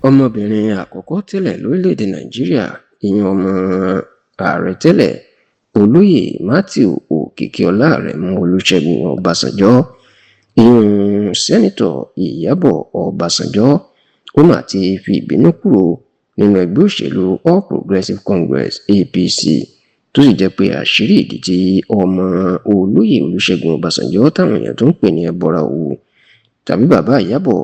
Ọmọbìnrin àkọ́kọ́ tẹ́lẹ̀ lórílẹ̀‐èdè Nàìjíríà, ìyẹn ọmọ ààrẹ tẹ́lẹ̀, Olóyè Matthew Òkìkíọlá Àrẹ̀mú Olùṣègùn Ọbásanjọ́, ìyẹn Senator Ìyábọ̀ Ọbásanjọ́, ó mà ti fi ìbínú kúrò nínú ẹgbẹ́ òṣèlú All Progressives Congress, APC, tó sì jẹ́ pé àṣírí ìdí tí ọmọ Olóyè Olùṣègùn Ọbásanjọ́, táwọn èèyàn tó ń pè ní Ẹbọra Òwú tàbí Bàbá Ìyábọ̀,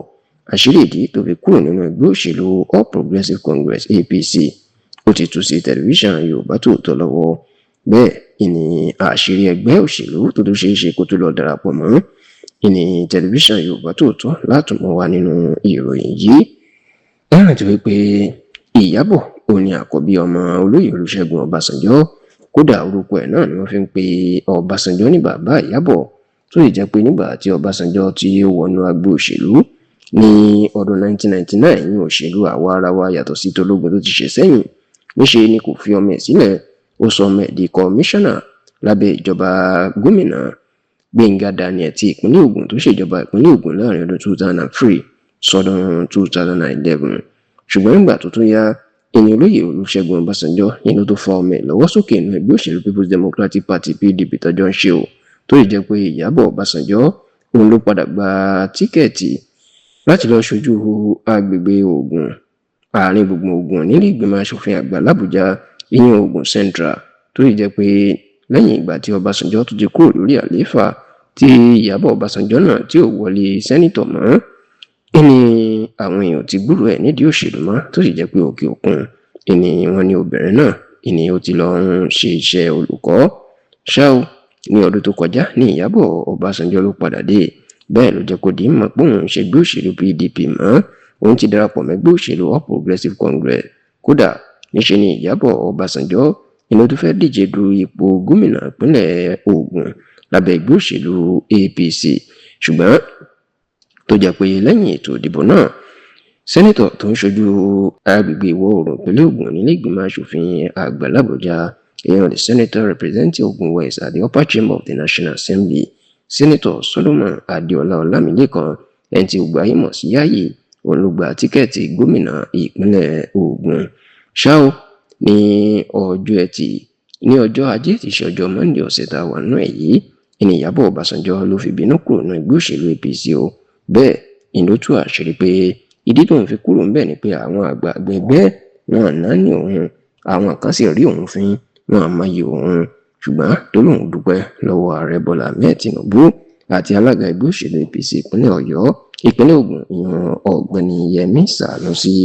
àṣírí ìdí tó fi kúrò nínú ẹgbẹ́ òṣèlú All Progressives Congress, APC, ó ti tú sí Tẹlifíṣàn Yorùbá Tòótọ́ lọ́wọ́. Bẹ́ẹ̀ ìní àṣírí ẹgbẹ́ òṣèlú tó tún ṣeé ṣe kó tó lọ darapọ̀ mọ́ ìní Tẹlifíṣàn Yorùbá Tòótọ́ látùmọ̀ wá nínú ìròyìn yìí. Ẹ rántí wípé Ìyábọ̀ òun ni àkọ́bí ọmọ Olóyè Olùṣègùn Ọbásanjọ́. Kódà, orúkọ ẹ̀ náà ni wọ́n fi ń pe Ọbásanjọ́ ní Bàbá Ìyábọ̀, tó sì jẹ́ pé nígbà tí Ọbásanjọ́ tí ó wọnú agbo òṣèlú ní ọdún 1999 ní òṣèlú àwa ara wa, yàtọ̀ sí tológun tó ti ṣe sẹ́yìn, níṣe ni kò fi ọmọ ẹ̀ sílẹ̀. Ó sọ ọmọ ẹ̀ di kọmíṣánná lábẹ́ ìjọba Gómìnà Gbẹ̀ngà Daniel ti ìpínlẹ̀ Ògùn, tó ṣèjọba ìpínlẹ̀ Ògùn láàrin ọdún 2003 sọdún 2011. Ṣùgbọ́n nígbà tó tún yá, ìní Olóyè Olùṣègùn Ọbásanjọ́ nínú tó fa ọmọ ẹ̀ lọ́wọ́ sókè nínú ẹgbẹ́ òṣèlú People's Democratic Party, PDP, tọ́jọ́ ń ṣe o, tó sì jẹ́ pé Ìyábọ̀ Ọbásanjọ́ òun ló padà gba tíkẹ́ẹ̀tì láti lọ́ọ́ ṣojú agbègbè Ògùn, àárín gbùngbùn Ògùn, nílé ìgbìmọ̀ asòfin àgbà làbújá, ìyẹn Ògùn Central, tó sì jẹ́ pé lẹ́yìn ìgbà tí Ọbásanjọ́ tó ti kúrò lórí àlééfà, tí Ìyábọ̀ Ọbásanjọ́ náà tí ò wọlé senator mọ́, ní àwọn èèyàn ti gbúròó ẹ̀ nídìí òṣèlú mọ́, tó sì jẹ́ pé òkè òkun ìní wọn ní obìnrin náà ìní ó ti lọ ń ṣe iṣẹ́ olùkọ́. Ṣá o, ní ọdún tó kọjá ní Ìyábọ̀ Ọbásanjọ́ ló padà dé. Bẹ́ẹ̀ ló jẹ́ kó di mọ̀ pé òun ṣègbè òṣèlú PDP mọ́, òun ti darapọ̀ mẹ́gbẹ́ òṣèlú All Progressives Congress. Kódà, níṣe ni Ìyábọ̀ Ọbásanjọ́ inú tó fẹ́ẹ́ díje du ipò gómìnà ìpínlẹ̀ Ògùn lábẹ́ ẹgbẹ́ òṣèlú APC, ṣùgbọ́n tó jẹ́ pé lẹ́yìn ètò ìdìbò náà, senator tó ń ṣojú agbègbè ìwọ̀ oòrùn ìpínlẹ̀ Ògùn nílé ìgbìmọ̀ asòfin àgbà làbújá, èèyàn the senator representing Ogun West at the upper chamber of the National Assembly, Senator Solomon Adeola Ọlámilẹ́kan, ẹni tí gbogbo ayé mọ̀ sí Yáyì, òun ló gba tíkẹ́ẹ̀tì gómìnà ìpínlẹ̀ Ògùn. Ṣá o, ní ọjọ́ Ẹtì, ní ọjọ́ Ajé tí í ṣe ọjọ́ Monday ọ̀sẹ̀ tá a wà nínú ẹ̀ yìí, ìní Ìyábọ̀ Ọbásanjọ́ ló fi bínú kúrò nínú ẹgbẹ́ òṣèlú APC o. Bẹ́ẹ̀ ni ló tú àṣírí pé ìdí tóun fi kúrò ńbẹ̀ ni pé àwọn àgbààgbà ẹgbẹ́ wọn náà ní òun, àwọn kan sì rí òun fín, wọn àmọye òun, ṣùgbọ́n tó lóun dúpẹ́ lọ́wọ́ Ààrẹ Bọ́lá Ahmed Tinubu àti alága ẹgbẹ́ òṣèlú APC ìpínlẹ̀ Ọ̀yọ́, ìpínlẹ̀ Ògùn, ìyẹn Ọ̀gbẹ́ni Yẹmi Sànúsì.